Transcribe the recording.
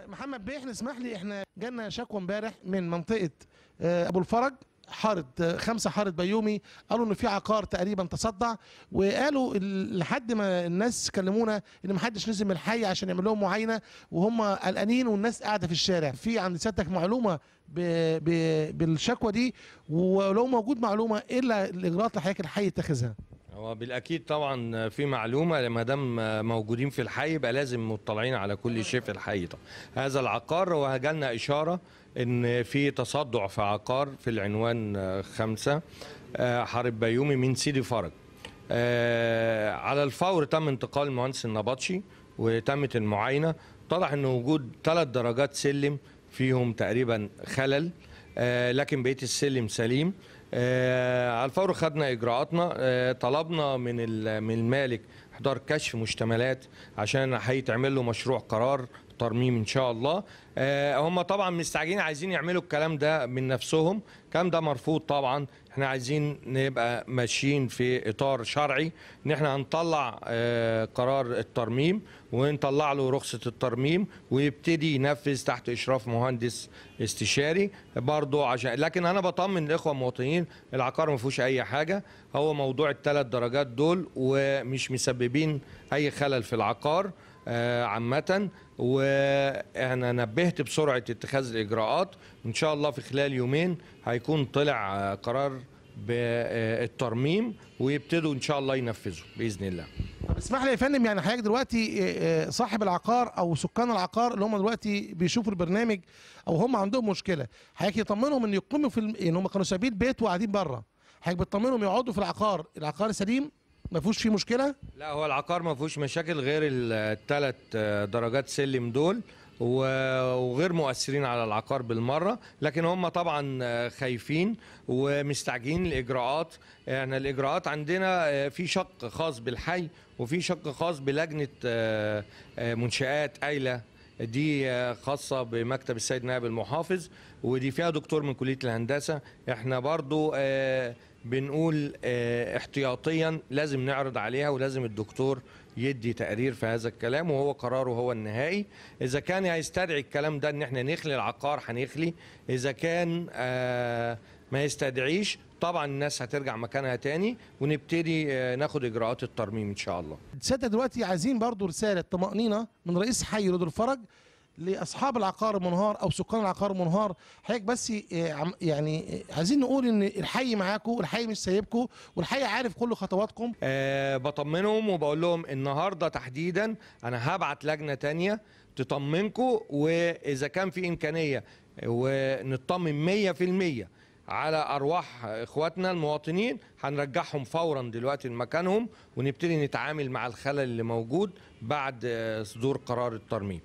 محمد بيه، احنا اسمح لي، احنا جالنا شكوى امبارح من منطقة ابو الفرج، حارة 5 حارة بيومي، قالوا ان في عقار تقريبا تصدع، وقالوا لحد ما الناس كلمونا ان محدش نزل من الحي عشان يعمل لهم معاينة، وهم قلقانين والناس قاعدة في الشارع. في عند سيادتك معلومة بالشكوى دي؟ ولو موجود معلومة، ايه الاجراءات اللي حضرتك الحي يتخذها؟ هو بالاكيد طبعا في معلومة، ما دام موجودين في الحي يبقى لازم مطلعين على كل شيء في الحي. طبعا هذا العقار وجالنا اشارة ان في تصدع في عقار في العنوان 5 حارة بيومي من سيدي فرج. على الفور تم انتقال المهندس النبطشي وتمت المعاينة، اتضح ان وجود 3 درجات سلم فيهم تقريبا خلل، لكن بقية السلم سليم. على الفور خدنا اجراءاتنا، طلبنا من المالك احضار كشف مشتملات عشان هيتعمل له مشروع قرار ترميم ان شاء الله. هم طبعا مستعجلين عايزين يعملوا الكلام ده من نفسهم، الكلام ده مرفوض طبعا. احنا عايزين نبقى ماشيين في اطار شرعي، ان احنا هنطلع قرار الترميم ونطلع له رخصة الترميم ويبتدي ينفذ تحت اشراف مهندس استشاري برضه عشان. لكن انا بطمن الاخوة المواطنين، العقار ما فيهوش اي حاجة، هو موضوع ال3 درجات دول ومش مسببين اي خلل في العقار عامة. وانا نبهت بسرعة اتخاذ الاجراءات، ان شاء الله في خلال يومين هيكون طلع قرار بالترميم ويبتدوا ان شاء الله ينفذوا باذن الله. طب اسمح لي يا فندم، يعني حضرتك دلوقتي صاحب العقار او سكان العقار اللي هم دلوقتي بيشوفوا البرنامج او هم عندهم مشكلة، حضرتك يطمنهم ان يقيموا في ان هم كانوا سايبين البيت وقاعدين بره، حضرتك بتطمنهم يقعدوا في العقار، العقار سليم ما فيهوش فيه مشكلة؟ لا، هو العقار ما فيهوش مشاكل غير ال3 درجات سلم دول وغير مؤثرين على العقار بالمرة، لكن هم طبعا خايفين ومستعجلين الاجراءات. يعني الاجراءات عندنا في شق خاص بالحي وفي شق خاص بلجنه منشآت قايله، دي خاصة بمكتب السيد نائب المحافظ، ودي فيها دكتور من كليه الهندسة. احنا برضو بنقول احتياطيا لازم نعرض عليها ولازم الدكتور يدي تقرير في هذا الكلام، وهو قراره هو النهائي. اذا كان هيستدعي الكلام ده ان احنا نخلي العقار هنخلي، اذا كان ما يستدعيش طبعا الناس هترجع مكانها تاني ونبتدي ناخد اجراءات الترميم ان شاء الله. سيادة دلوقتي عايزين برضو رسالة طمأنينة من رئيس حي رود الفرج لاصحاب العقار المنهار او سكان العقار المنهار. حضرتك بس يعني عايزين نقول ان الحي معاكم، الحي مش سايبكم، والحي عارف كل خطواتكم. بطمنهم وبقول لهم النهارده تحديدا انا هبعت لجنة تانية تطمنكم، واذا كان في امكانية ونطمن 100% على ارواح اخواتنا المواطنين هنرجعهم فورا دلوقتي لمكانهم، ونبتدي نتعامل مع الخلل اللي موجود بعد صدور قرار الترميم.